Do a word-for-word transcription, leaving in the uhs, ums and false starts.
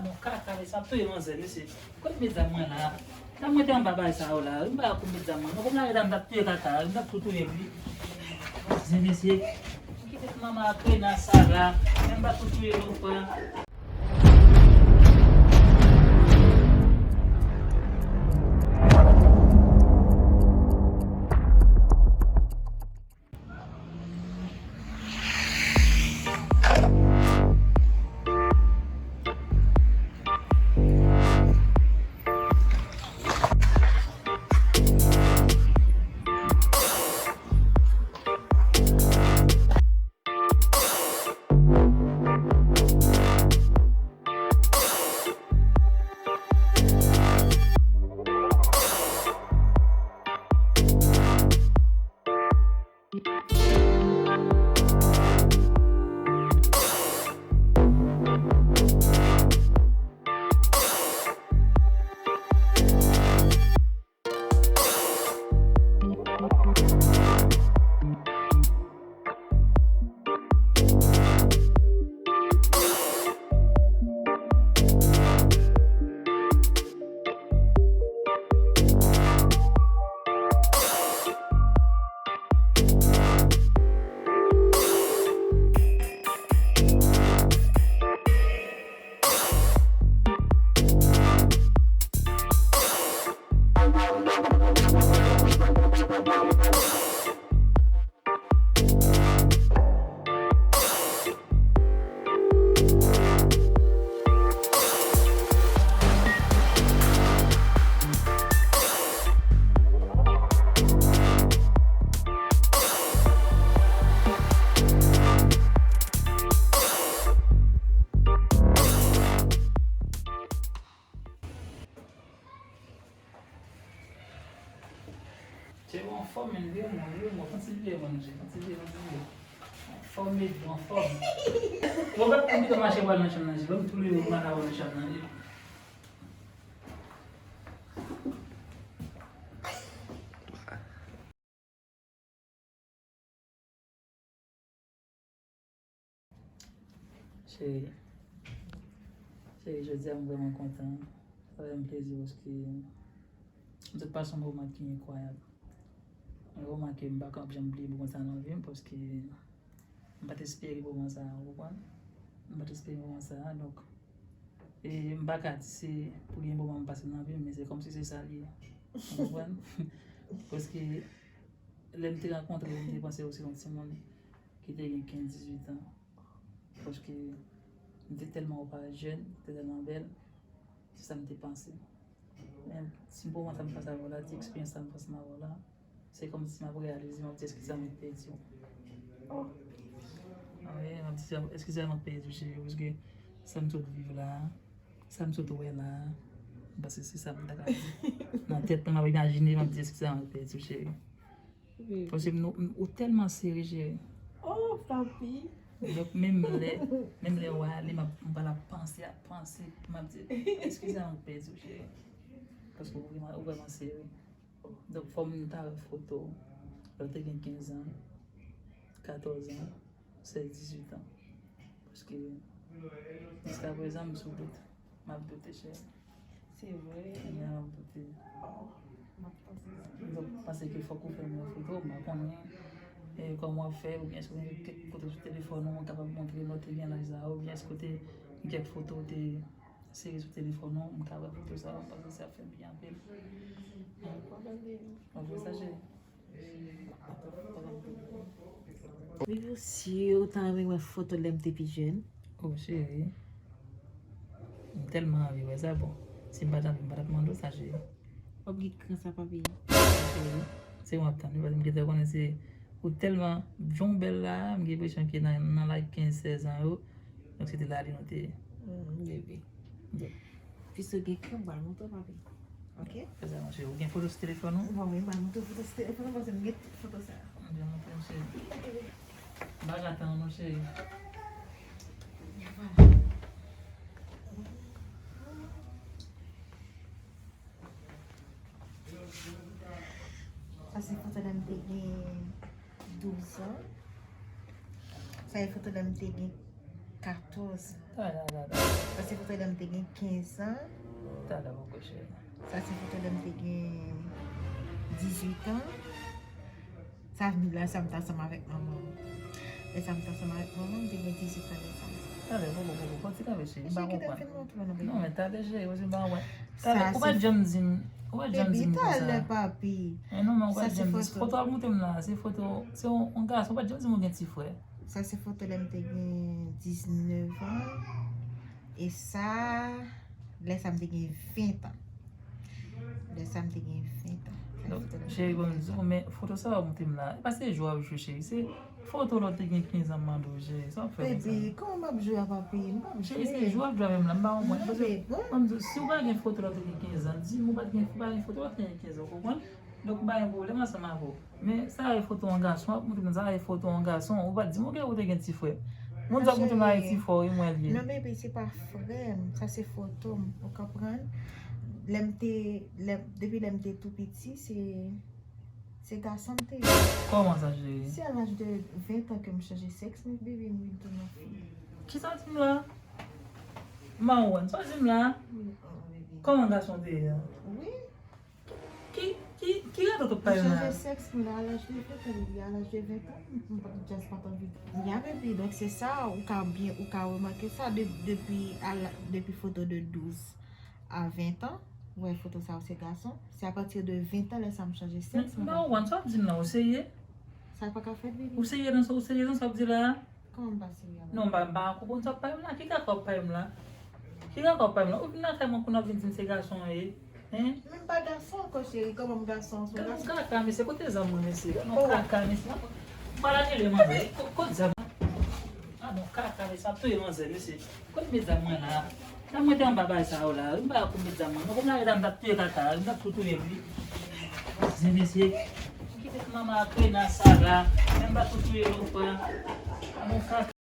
Bon, kaka, mesye, ap touye manzè, mesye. Kote met zam mwen la? Zam mwen te anba bagay sa yo la. M pa pou met zam mwen. Non, kòm la, m t ap touye kaka, m t ap tou touye li. Mesye, mesye. Kite manman ak rena sa la. M pa pou touye yo, frè. Cheri, w anfòm, men, vye mwen, vye mwen, kontinye, manje, kontinye, kontinye. Anfòm, men, anfòm. Mwen pa konn kite mache pral nan chanm nan, cheri, m tou leve, mwen pa ka pral nan chanm nan, cheri. Cheri, cheri, jodi a m vrèman kontan. Sa fè m plezi paske m sot pase yon moman ki enkwayab. Yon moman ke m pa ka janm bliye moman sa nan vi m paske m pa t espere moman sa, ou konprann? M pa t espere moman sa, donk, e m pa ka di se pi bèl moman m pase nan vi m, men se kòmsi se sa l ye. Ou konprann? Paske lè m te rankontre w, m te panse w se yon timoun ki te gen kenz, dizuit an. Paske m te tèlman wè w parèt jèn, w te tèlman bèl, se sa m te panse. Men ti moman sa m pase avè w la, ti eksperyans sa m pase avè w la, se kòmsi m ap reyalize, m ap di, èske sa mwen pèdi w? Oh. Ah wi, m ap di, èske sa mwen pèdi w, cheri? Paske sa m sot viv la, sa m sot wè la, m panse se sa m ta ka di. Nan tèt mwen, m ap imajine, m ap di, èske sa mwen pèdi w, cheri? Paske m, m, ou tèlman sere, cheri. Oh, papi. Donk, menm lè, menm lè w ale, m ap, m pral ap panse, ap panse, m ap di, èske sa mwen pèdi w, cheri? Paske ou vrèman, ou vrèman sere. Donk, fò m ta wè foto w. Lè w te gen kenz an, katòz an, sèz, dizuit an. Paske, jiskaprezan, m sou dout. M ap doute, cheri. Se vre? Wi, m ap doute. Oh, m ap panse sa. Donk, paske fòk ou fè m wè foto, m pa konnen, e, kòman w ap fè, oubyen èske w gen kèk foto sou telefòn ou, ou kapab montre m lè w te gen laj sa a, oubyen èske w te gen kèk foto w te sere sou telefòn ou, m ka wè foto sa yo, m panse sa ap fè m byen anpil. Mwen vle sa, cheri. Vivi, si w ta renmen wè foto lè m te pi jèn. Oh, cheri. M tèlman anvi wè sa, bon. Si m pa t anvi, m pa t ap mande w sa, cheri. W ap gen kran sa, papi. Cheri, se ou m ap tann, wi, paske m gentan konnen se ou tèlman jan w bèl la, m gen enpresyon ke nan, nan laj kenz, sèz an yo, donk se te la li nou te ye. Mm, bebe. Donk. Piske w gen kran, m pral montre w, papi. Ok? Fè sa, monchè. Ou gen foto sou telefòn ou? Bon, wi, m pral montre w foto sou telefòn ou, paske m gen tout foto sa. Ann, montre m, cheri. M pa ka tann, non, cheri. Sa se foto lè m te gen douz an. Sa se foto lè m te gen katòz. Talè, talè. Sa se foto lè m te gen kenz an. Talè, poko cheri. Sa se foto lè m te gen dizuit an. Sa, lè sa m t ansanm avèk manman m. Lè sa m t ansanm avèk manman m, m te gen dizuit an lè sa. Talè, poko, poko, poko, ti kanpe cheri. M Cheri, pa kite m konprann. fin montre w non, bebe. Non, men talè, cheri, ou di m pa wè. Sa Talè, ou pa se janm di m, ou pa janm di Baby, m konsa. Talè, papi. Men non, men ou pa Sa se janm di m. Foto. Foto ap montre m la, se foto, se yon, yon gason, ou pa janm di m ou gen ti frè. Sa se foto lè m te gen diznèf an. E sa, lè sa m te gen ven an. Lè sa m te gen ven an. Sa se Donk, foto lè m te cheri, gen bon, m ven di an. w, men foto sa w ap montre m la, e pa se jwe w ap jwe, cheri, se foto lè w te gen kenz an m mande w, cheri, sa w ap fè konsa. Bebe, kòman m ap jwe a papi? M p ap Cheri, se jwe. Jwe w ap jwe avè m la, m pa konprann. Non, Paske, bebe. Ban m di w, si w pa gen foto lè w te gen kenz an, di m ou pa t gen, ou pa gen foto lè w te gen kenz an, ou konprann? Donk, m pa gen pwoblèm ansanm avè w. Men sa e foto yon gason, w ap montre m sa e foto yon gason, ou pa t di m ou gen, ou te gen ti frè. Moun sa ap montre m la e ti frè w, e mwen l ye. Non, bebe, se pa frè m. Sa se foto m. Ou konprann? Lè m te, lè, depi lè m te tou piti, se, se gason m te ye. Kòman sa, cheri? Se a laj de ven an ke m chanje sèks, men bebe, m vin tounen fi. Kisa w di m la? Mawan, sa w di m la? Wi, oh, bebe. Kòman gason te ye a? Wi. Ki, ki, ki radòt w ap M pale la? Chanje sèks m la a laj de ven an, bebe, a laj de ven an, m pa t just pa t anvi. Ya, bebe, donk se sa, ou ka byen, ou ka remake sa de, depi, a la, depi foto de douz a ven an, ou wè foto sa yo se gason. Se apati de ven an lè sa m chanje sèks. Mawan, sa w ap di m la, ou serye? Sa pa ka fèt, bebe. Ou serye nan sa, ou serye nan sa w ap di la? Kòman m pa serye avè w? Non, m pa, m pa konprann sa w ap pale m la. Ki kaka w ap pale m la? Ki kaka w ap pale m la? Ou vin lakay mwen kounye a w ap vin di m se gason w ye. Hein? Men m pa gason ankò, cheri. Kòman m gason? Sou Gade yon gason. Kaka, mesye, kote zam mwen, mesye? Gade yon kaka, mesye. M pa lakay, mesye. M pa lakay, mesye. Ko-, kote zam? Gade yon kaka, mesye. M ap touye manzè, mesye. Kote met zam mwen la? Zam mwen te anba bagay sa yo la. M pa pou met zam mwen. Non, kòm la, medam, m t ap touye kaka. M t ap tou touye, wi. Zen, mesye. Kite manman ak Rena sa la. Men m pa tou touye non, frè. Gade yon kaka.